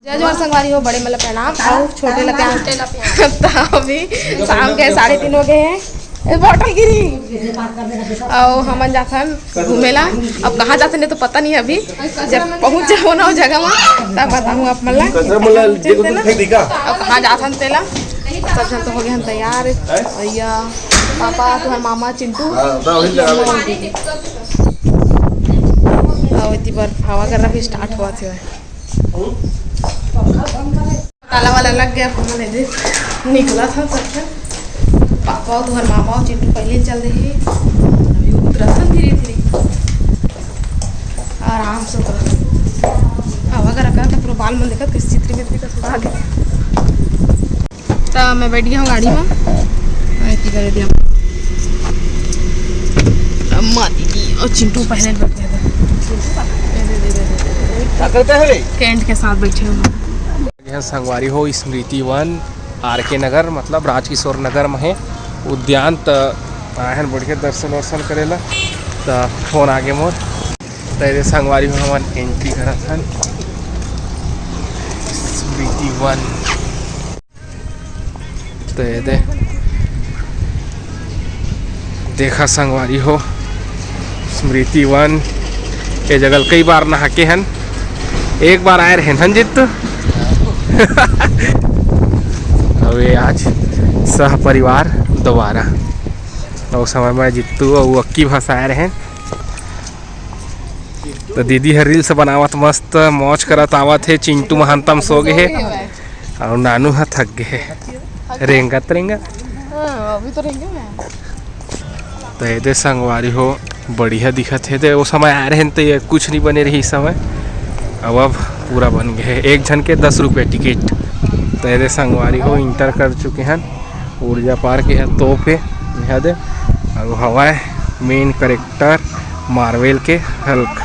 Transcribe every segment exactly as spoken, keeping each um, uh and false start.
जय जोहार संगवारी हो, बड़े मन ला प्रणाम अउ छोटे ला प्यार। त अभी शाम के साढ़े तीन हो गए हैं। ए, बॉटल गिरी। अउ हमन जाथन घूमे ला। अब कहाँ जाथन, ये तो पता नहीं अभी। जब पहुँच जाओ ना वो जगह में, तब बताऊँ आप मन ला। कचरा मन ला चलते ना। अब कहाँ जाथन तेला। सब झन तो हो गए हम तैयार। भैया, पापा, तुम्हारे मामा, चिंटू। हाँ, तो वही जगह में। अउ इतनी बार हवा करना भी स्टार्ट हुआ था। ताला वाला लग गया, फोन ले दे। निकला था सबसे। पापा और तुम्हारे मामा और चिंटू पहले ही चल रहे। अभी उतरत हन धीरे धीरे। आराम से उतरत हन। हवा का रखा था, पूरा बाल मन देखत, किस चित्र में दिखत सुधा दे। तो मैं बैठ गया हूँ गाड़ी में। ऐसी कर दिया। अम्मा दीदी और चिंटू पहले बैठ गए थे। क्या करता है रे? कैंट के साथ बैठे हुए हैं। यह संगवारी हो स्मृति वन, आर के नगर, मतलब राजकिशोर नगर में है उद्यान। त आए हन बढ़िया दर्शन वर्शन करेला, त फोन आगे मोर। त ये संगवारी हो, हमन एंट्री करत हन स्मृति वन। त ये दे, देखा संगवारी हो, स्मृति वन, ये जगह कई बार नहाके हन, एक बार आए रहेन हन जित्तू। अबे आज सह परिवार दोबारा, और समय में जित्तू और अक्की भस आए रहेन। तो दीदी हर रील्स बनावत मस्त मौज करत आवत हे, चिंटू महंतम सो गए हे। अउ नानू ह थक गे हे, रेंगत रेंगत। हाँ, अभी तो रेंगे मैं। त एदे संगवारी हो, बढ़िया दिखत हे। ते ओ समय आए रहेन त ये कुछ नहीं बने रही इस समय, अब अब पूरा बन गए हे। एक झन के दस रुपये टिकट। त एदे संगवारी हो, एंटर कर चुके हन ऊर्जा पार्क। यह तोप हे, यह दे, अउ हवाए मेन करेक्टर मार्वल के हल्क।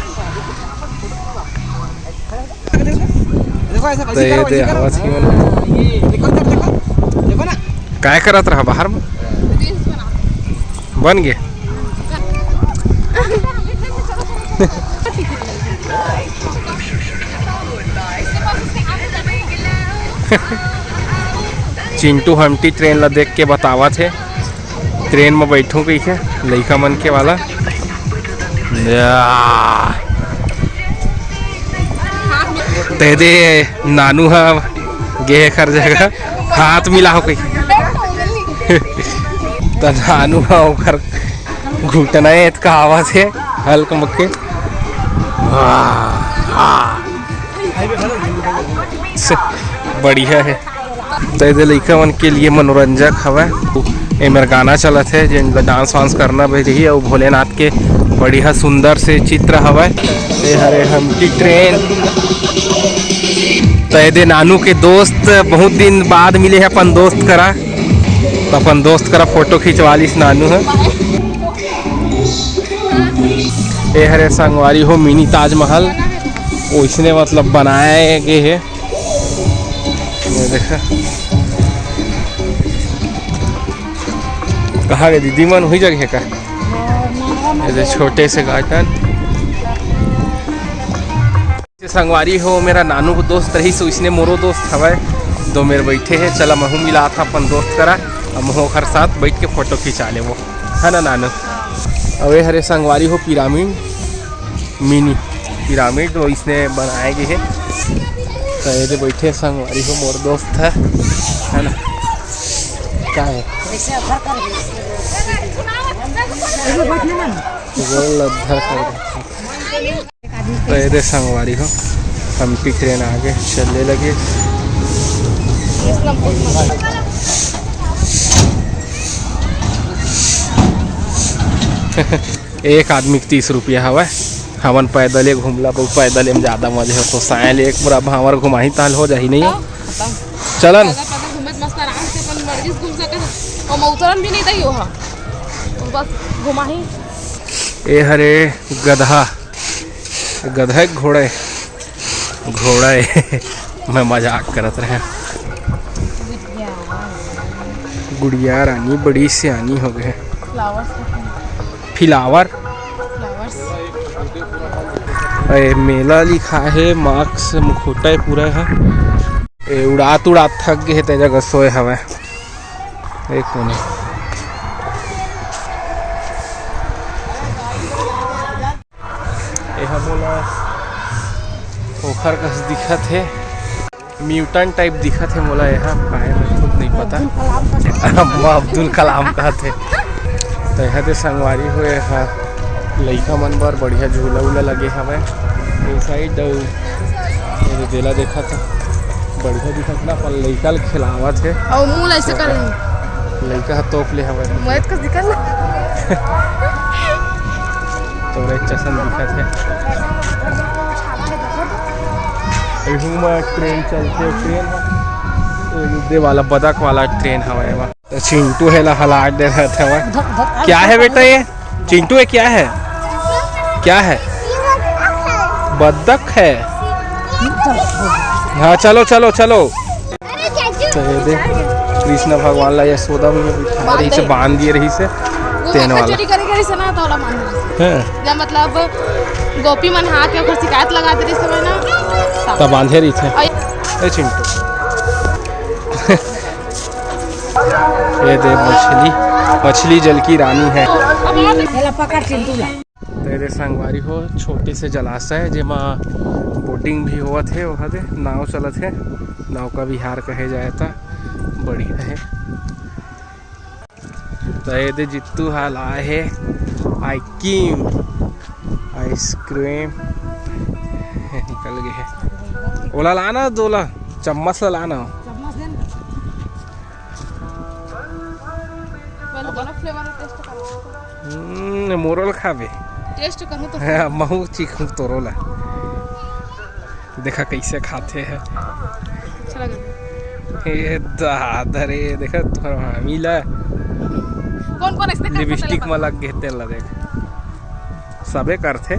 देखो, ऐसा तो ये दे आवाज की मन। देखो, देखो, देखो, देखो ना। काय करत रहा बाहर में? बन गए। चिंटू हमटी ट्रेन ला देख के बतावत हे। ट्रेन में बैठूं कहिके लइका मन के वाला। या। ते दे नानू ह गे हे खर जगह, हाथ मिला हो कहिके। त नानू ह ओकर घुटना हे, एतका आवाज हे हल्क मक्के। वाह, हाँ। से बढ़िया हे। त एदे लइका मन के लिए मनोरंजक हवय। एमेर गाना चलत हे, जेन ला डांस वांस करना भी रही, अउ भोलेनाथ के बढ़िया सुंदर से चित्र हवय। ए हरे हमटी ट्रेन। त एदे नानू के दोस्त, बहुत दिन बाद मिले हे अपन दोस्त करा, त अपन दोस्त करा फोटो खिंचवा लिस नानू ह। ए हरे संगवारी हो मिनी ताजमहल, ओइसने मतलब बनाए गे हे। ये देखा, कहाँ गे दीदी मन, हुई जगह हे का? ये दे छोटे से गार्डन। संगवारी हो, मेरा नानू को दोस्त रही, सो इसने मोरो दोस्त हवय, दो मेर बैठे हे। चला महू मिला था अपन दोस्त करा, अब महू ओकर साथ बैठ के फोटो खिंचा लेबो, है ना नानू? अउ ए हरे संगवारी हो पिरामिड, मिनी पिरामिड, वो इसने बनाए गए हे। तो ये दे बैठे संगवारी हो, मोर दोस्त है, है ना? क्या है? गोल अद्धर कर दे। तो ये दे संगवारी हो, हमटी ट्रेन आगे चलने लगे। एक आदमी के तीस रुपया हवय। हमन पैदल ए घूमला, बहुत पैदल एम ज्यादा मजा होथे। साय ले एक पूरा भांवर घुमाही, ताल हो जाही नहीं। चलन। पैदल, पैदल घूमे त मस्त आराम से अपन मर्जी से घूम सकत हे। ओमा उतरन भी नहीं दही ओहा। तो बस घुमाही। ए हरे गदहा। गदहा एक घोड़ा हे। घोड़ा हे। मैं मजाक करत रहे। गुड़िया रानी बड़ी सियानी हो गए। फ्लावर्स। फ्लावर। फ्लावर्स। अरे मेला लिखा हे, मास्क मुखोटा हे पूरा हे। ए, उड़ात उड़ात थक गे हे, ते जगह सोए हवय। एक कोने। एहा मोला ओखर कस दिखत हे, mutant type दिखत हे मोला एहा, काहे मैं खुद नहीं पता। अम्मा अब्दुल कलाम कहत हे। तो एहा दे संगवारी हो, एहा लइका मन बर बढ़िया झूला उला लगे हवय। ए side अउ ये दे देला देखत हे, बढ़िया दिखत ना, पर लइका ल खिलावत हे। अउ मुंह ल ऐसे कर ले। लइका ह तोप ले हवय। मोर कस दिखत ना। तोरे चसन दिखत हे। अभी हूँ मैं, ट्रेन चलथे, ट्रेन ह, ये दे वाला बदक वाला ट्रेन हवय एमा। तो चिंटू हे ला हला दे रहा था वह। क्या है बेटा ये? चिंटू, ये क्या है? क्या है? बदक है। हाँ, चलो, चलो, चलो। तो ये दे, कृष्ण भगवान ला यशोदा में बिठा रही से, बांध दिए रही से। वो तेन वाला। चोरी करे, करे से ना, तो वाला बांध रही से। हाँ। या मतलब गोपी मन हाथ में ओकर शिकायत लगा दे रही से ना, तब। तब बांधे रही थे। ए चिंटू। ये दे मछली, मछली जल की रानी है। एला पकड़ चिंटू ला। तो ये दे संगवारी हो, छोटे से जलाशय, जेमा बोटिंग भी होवत हे, वहाँ दे नाव चलत हे, नौका विहार कहे जाए त बढ़िया है। तो ये दे जित्तू हाल आए हे, आइसक्रीम, आइसक्रीम निकल गए है। ओला लाना, दोला चम्मच ला लाना। चम्मच दे ना। पहले दोनों flavor test करो। हम्म, मोरो ल खाबे। Test करूँ तो। हाँ, महू चीखू तोरो ला। देखा कैसे खाते हैं। अच्छा लगा। ये दादा रे, देखा तुम्हारा मामी ला। कौन कौन ऐसे करता लिपस्टिक था? में लग गए तेल ला देख। सबे करथे।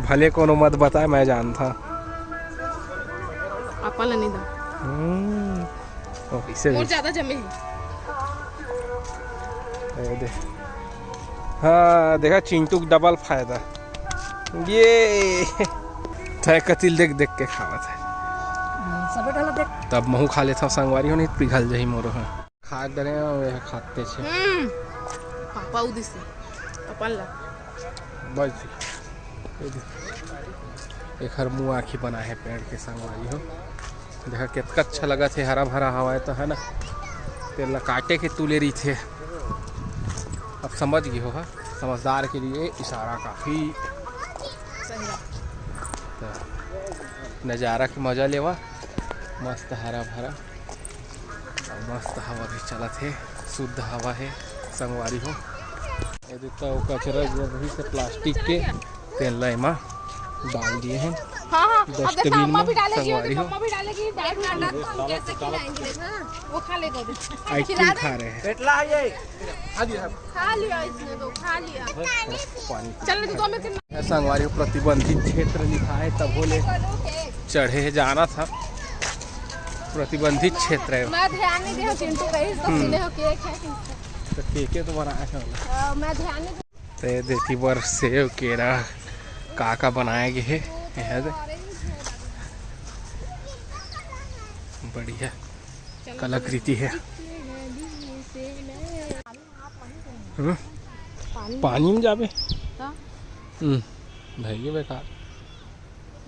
भले कोनो मत बताए, मैं जानता। आपा ला नहीं दा। हम्म। ओ, इसे मोर भी। ज्यादा जमे हे। ए, दे। हाँ, देखा, चिंटू के डबल फायदा। ये तय कतिल देख देख के खावत है। सबे ढाला देख। तब महू खा लेता संगवारी हो, नहीं पिघल जाही मोरो, हाँ। खा डरे हैं, वे खाते छे। हम्म। पापा उदिस है। अपन ला। बस। ये देख। एखर मुंह आँखी बना है पेड़ के संगवारी हो। देखा, कितना अच्छा लगा थे, हरा भरा हवा है तो, है ना? तेला काटे के तुले रही थे। अब समझ गए हो, हा? समझदार के लिए इशारा काफ़ी। सही बात। तो नज़ारा के मज़ा लेवा, मस्त हरा भरा। अउ मस्त हवा भी चलत हे, शुद्ध हवा हे संगवारी हो। ये देख तो कचरा जो रही से प्लास्टिक के, तेन ला एमा डाल दिए हैं। हाँ, हाँ, अब देखो, डस्टबिन अम्मा में भी डालेगी, संगवारी हो। अम्मा भी डालेगी, डाल, डाल, डाल, तो हम कैसे खिलाएंगे? हाँ, वो खा लेगा अभी। आइसक्रीम खिला दे। खा रहे हैं। पेटला है ये। खा लिया इसने तो, खा लिया। पानी। चल, नहीं तो दो में से संगवारी हो, प्रतिबंधित क्षेत्र लिखा है, तब बोले चढ़े जाना था। प्रतिबंधित क्षेत्र है। मैं ध्यान नहीं दे, चिंटू कहीं तो हम्म। पीले हो केक है। तो केक है तो बनाया था। हाँ, मैं ध्यान नहीं दे। ते देती बर सेव, केरा, का का बनाया गया है, यह दे। बढ़िया कलाकृति है। हम्म? पानी। पानी में जाबे? हाँ। हम्म, भैया बेकार।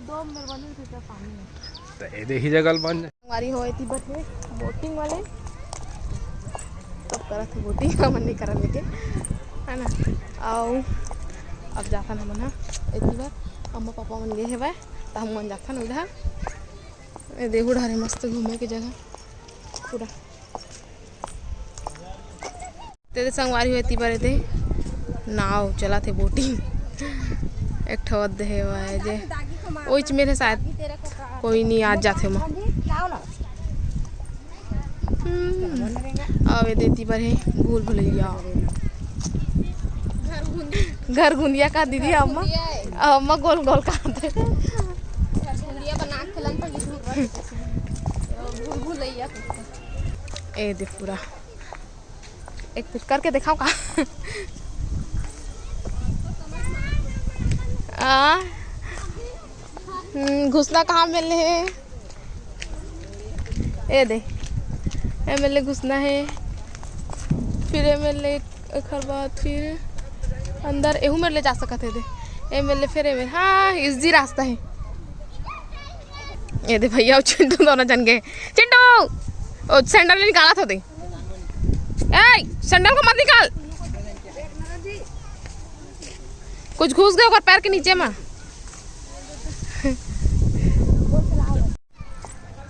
दो मेर बने थे तो पानी में। तो ये दे ही जगह बन जाए। हमारी हो थी बस में बोटिंग वाले। सब करत थे बोटिंग, हमन नहीं करत लेकिन, है ना? आओ, अब जाथन हमन हा, एक बार अम्मा पापा मन गए हेवय, त हमन जाथन उधर। ए, देखो ढारे मस्त घूमे के जगह पूरा। तेरे संगवारी होती बारे ते नाव चला थे बोटिंग। एक ठो अद्ध हे वाय जे ओइच मेरे साथ कोई नहीं आज जाथे मा। हम्म, आवे देती बारे भूल भुलैया। घर घुंदिया का दीदी अम्मा, अम्मा गोल गोल का दे। घर घुंदिया बना के लन पर भूल भुलैया। ए दे पूरा। एक कुछ करके दिखाओ का। आ? हम्म, घुसना कहाँ मिले है? ए दे, एमे ले घुसना हे, फिर एमे ले, एकर बाद फिर अंदर, एहू मेर ले जा सकत हे दे। एमे ले फिर एमे, हाँ, इजी रास्ता हे। ए दे भैया, अउ चिंटू दोनों झन गे। चिंटू, ओ सैंडल निकालत हो दे। ए, सैंडल को मत निकाल। कुछ घुस गए ओकर पैर के नीचे में।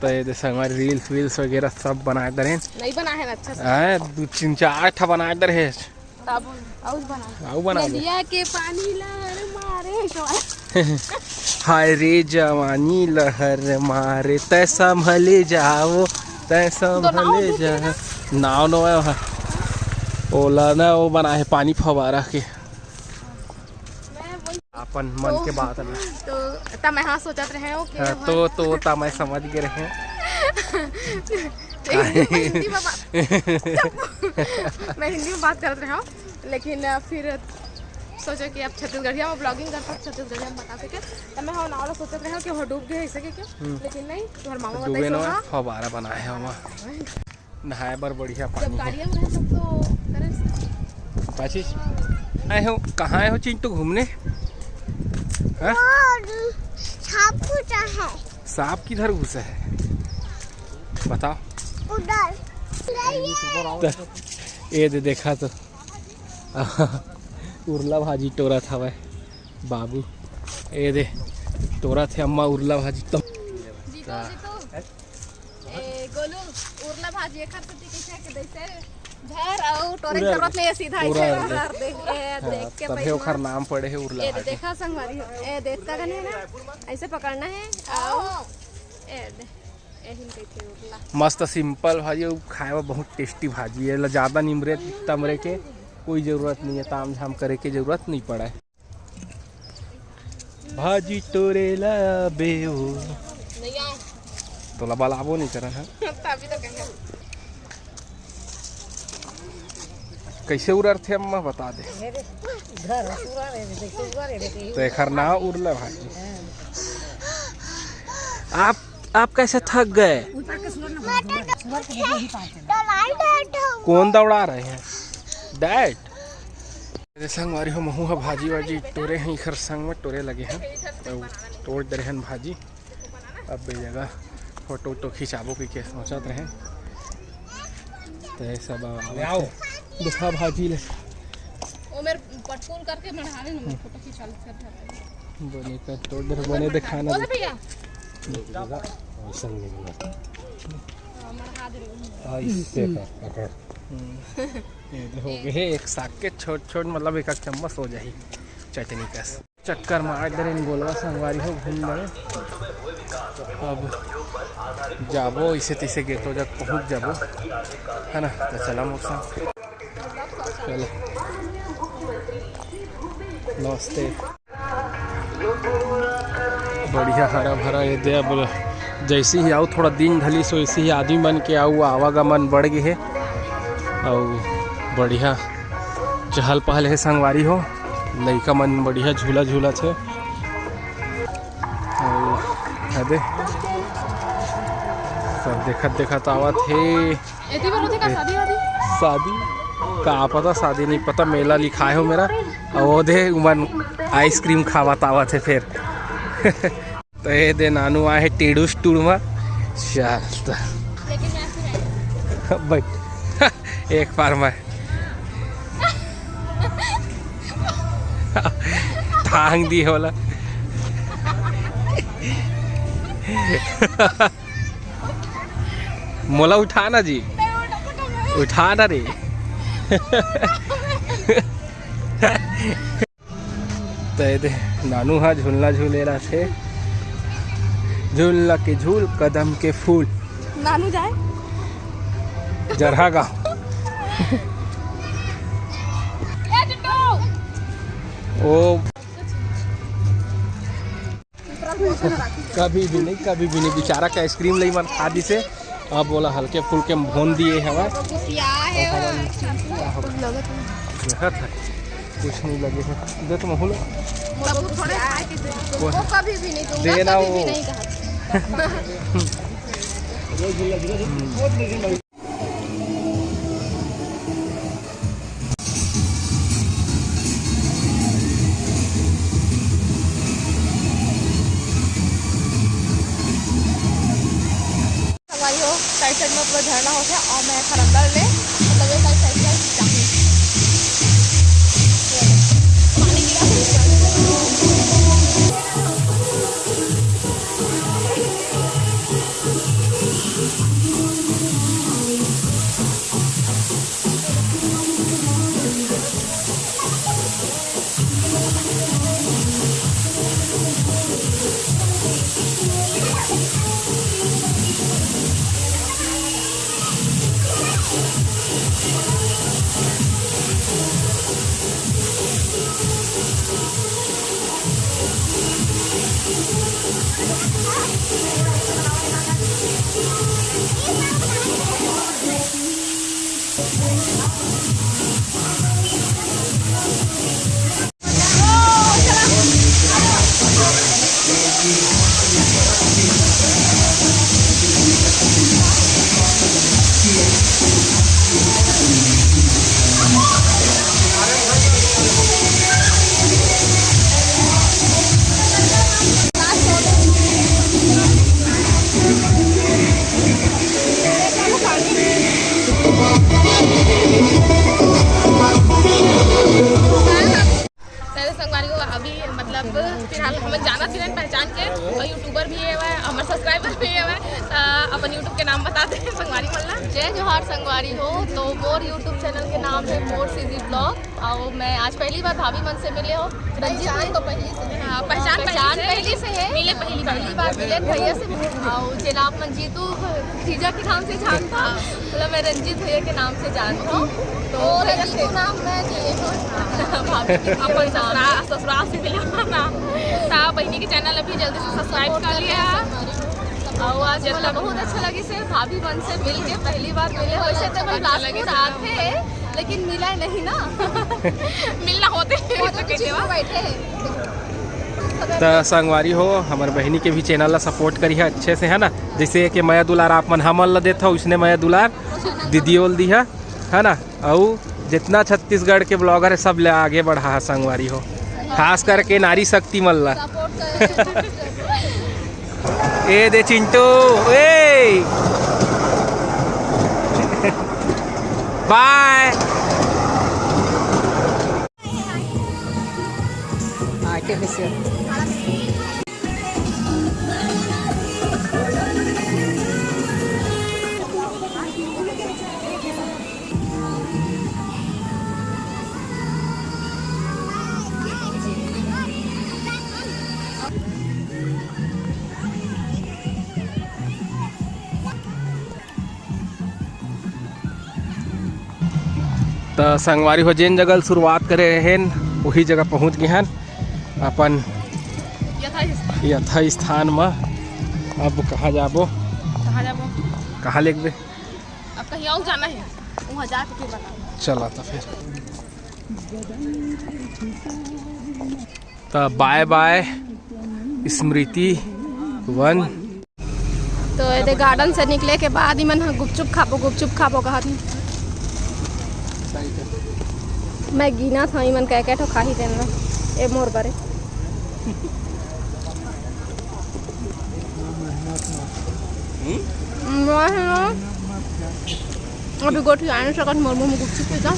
तो ये दे संगवारी, रील्स वील्स वगैरह सब बनाए दरे। नहीं बनाए हे ना अच्छा से। हाँ, दो तीन चार ठा बनाए दरे। तब अउर बना। अउ बना दे। नदिया के पानी लहर मारे, हाय रे जवानी लहर मारे, तै संभले जाओ, तै संभले जाओ। नाव नो है वहाँ। ओला ना, वो बना है पानी फवारा के। अपन मन के बात ना। तो ता मैं हाँ सोचत रहे हो कि हाँ, तो, तो ता मैं समझ गए रहे। तो हिंदी में बात, मैं हिंदी में बात करत रहे हो, लेकिन, अ, फिर सोचे कि अब छत्तीसगढ़िया में ब्लॉगिंग करते, छत्तीसगढ़िया में बता सके। तो मैं हाँ नाव ला सोचत रहे हो कि वो डूब गए ऐसे के क्यों, हम्म। लेकिन नहीं, तुम्हारे मामा डूबे बताइस ना, हाँ। फवारा बनाए हे वहाँ। नहाए बर बढ़िया जब पानी हे। गाड़िया में रहे तब तो करे से। पाचिस, आए हो, कहाँ आए हो चिंटू घूमने? हाँ? और सांप घुसा है। सांप किधर घुसा है? बताओ। उधर। त-, ए दे देखा तो। उरला भाजी टोरत हवय बाबू। ए दे, टोरत हे अम्मा उरला भाजी तो। जीतू, जीतू। ए, गोलू, उरला भाजी एकर सेती कइसे के जइसे घर अउ टोरे के पूरा जरूरत नहीं है, सीधा पूरा ऐसे उरला। उरला दे। ए, हाँ, देख के तभे पहिले ओकर नाम पड़े हे उरला ए, भाजी। देखा संगवारी हो। ए, देख का गने ना, ऐसे पकड़ना है। आओ। ए, दे। एहिन कइथे उरला। मस्त सिंपल भाजी, अउ खाए में बहुत टेस्टी भाजी है। एला ज़्यादा निमरे तमरे के कोई ज़रूरत नहीं है, ताम झाम करे के ज़रूरत नहीं पड़े। भाजी टोरे ला बेओ। नहीं आए। तोला बलाबो नहीं करन है। तभी तो कहेंगे। कैसे उररथे अम्मा, बता दे। मेरे घर उरा रहे थे, उरा रहे थे। तो एखर नाम उरला भाजी। हाँ। आप, आप कैसे थक गए? कौन दौड़ा रहे हैं? डाइट। ए दे संगवारी हो, महू ह भाजी वाजी टोरे हैं, इखर संग में टोरे लगे हैं, अउ टोर डरे हन भाजी। अब ए जगह फोटो वोटो खिंचाबो कहिके सोचत रहे, तो ये सब आवत हे। देखा भाजी ले। ओ मेरे पटकूल करके मढ़ावे न, फोटो खिंचा लेते हैं। बने कर टोर डरे, बने दिखाना। ओ भैया। हाँ, मढ़ा दे रहे हो। हाँ, इससे कर, पकड़। हम्म। ये दे हो गए एक साग के छोट छोट, मतलब एक एक चम्मच हो जाही चटनी कस। चक्कर मार डरे गोलवा संगवारी हो, घूम डरे। अब जाबो इसे तिसे गेटो जग पहुँच जाबो, है ना? तो चला मोर संग, चलो। नमस्ते। बढ़िया हरा भरा ये दे। अब जैसे ही आओ, थोड़ा दिन ढलिस वैसे ही आदमी मन के आऊ आवागमन बढ़ गे हे, अउ बढ़िया चहल पहल हे संगवारी हो। लइका मन बढ़िया झूला झूलत हे। अउ हदे सब देखत देखत आवत हे। एती बर होथे का शादी वादी? शादी का पता, शादी नहीं पता, मेला लिखाए हो मेरा। अउ ओ दे उमन आइसक्रीम खावत आवत हे फिर। तो ये दे नानू आए हे टेडूस टूड़ मा। चल त। लेकिन मैं ऐसे नहीं। बैठ। एक बार मैं टांग दी होला। मोला उठाना जी, उठाना रे। तो ये दे, नानू हा झूलना झूले रहिथे। झूलना के झूल, कदम के फूल। नानू जाए। जरहा गाँव। ओ। कभी भी नहीं, कभी भी नहीं। बेचारा के आइसक्रीम लई मन खा दिसे। अब बोला हल्के फुल्के में भोन दिए हवा। कुछ नहीं लगे है। दे तो महूल। वो कभी भी नहीं दूंगा, देना कभी भी वो। नहीं कहा। भाई हो, साइड साइड में पूरा झरना हो गया और मैं खरंदर ले, मतलब ये साइड साइड से जाऊंगी। पानी गिरा। पहले संगवारी हो, अभी मतलब फिलहाल हम जानत भी नहीं पहचान के, और यूट्यूबर भी है, हमारे सब्सक्राइबर भी है, तो अपन यूट्यूब के नाम बता दे संगवारी मन ला। जय जोहार संगवारी हो। तो मोर यूट्यूब चैनल के नाम है मोर सीजी ब्लॉग, और मैं आज पहली बार भाभी मन से मिले हो। रंजीत पहचान तो पहली से है। हाँ, पहचान पहचान पहली से पहली से है। मिले पहली बार। पहली बार मिले भैया से। और जेला आप मन जीतू जीजा के नाम से जानता, मतलब मैं रंजीत भैया के नाम से जानता हूँ। तो और भैया रंजीत से नाम मैं लिए हूँ। भाभी के अपन नाम ससुराल, ससुराल से मिले हो ना, तो बहनी के चैनल अभी जल्दी से सब्सक्राइब कर लिया। और आज मतलब बहुत अच्छा लगी से भाभी मन से मिल के पहली बार मिले। वैसे तो मैं बिलासपुर आते हैं, लेकिन मिला नहीं ना। मिलना होते हैं, वो तो तो कुछ कहते हो। बैठे हैं। त संगवारी हो, हमर बहिनी के भी चैनल ला सपोर्ट करिहा अच्छे से, है ना। जैसे कि मया दुलार आप मन हमन ला देत हो, उसने मया दुलार दीदी ओल दिहा, है ना। अउ जितना छत्तीसगढ़ के ब्लॉगर है, सब ले आगे बढ़ा संगवारी हो, खास करके नारी शक्ति मन ला। सपोर्ट कर, सपोर्ट कर। ए दे चिंटू, ए बाय। आर्टिफिशियल। त संगवारी हो, जेन जगह ले शुरुआत करे रहेन, वही जगह पहुंच गे हन अपन यथा स्थान। यथा स्थान म। अब कहाँ जाबो? कहाँ जाबो? कहाँ लेगबे? अब कहीं और जाना है, वहाँ जाके फिर बताऊँ। चला त फिर। त बाय बाय स्मृति वन। तो एदे गार्डन से निकले के बाद ही मन ह गुपचुप खाबो, गुपचुप खाबो कहत हे। मैं गिनत हूँ, इमन कै कै ठो खाही तेन ला। ए मोर बरे। मैं ह अभी गोठिया नहीं सकत मोर मुंह में गुपचुप के जा।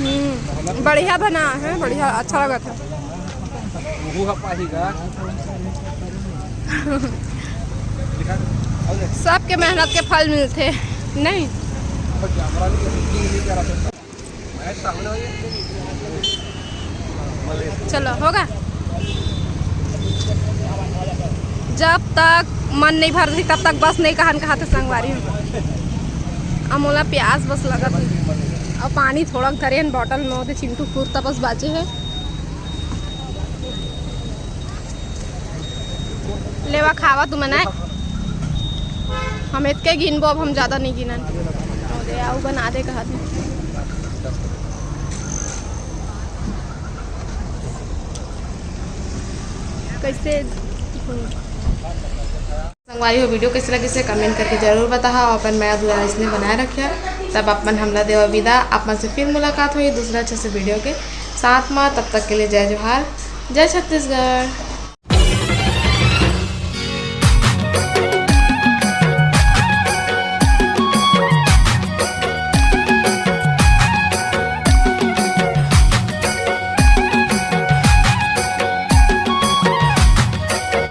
हम्म, बढ़िया बना है, बढ़िया, अच्छा लगत है। सबके मेहनत के फल मिलथे, नहीं? चलो, होगा। जब तक मन नहीं भरही, तब तक बस नहीं कहन, कहा थे संगवारी हो। अब मोला प्यास बस लगत हे। अब पानी थोड़ा धरे हन बॉटल में, ओदे चिंटू कुर्ता बस बाचे है। लेवा खावा तुमन आय। हम एतके गिनबो, अब हम ज्यादा नहीं गिनन। ओदे आऊ बना दे कहत हे। कैसे? संगवारी हो, वीडियो कैसे लगिस हे कमेंट करके जरूर बताहा और अपन मया दुलार इसने बनाए रखिया। तब अपन हमला देवा विदा, आप मन से फिर मुलाकात होही दूसरा अच्छा से वीडियो के साथ मा। तब तक के लिए जय जोहार, जय छत्तीसगढ़।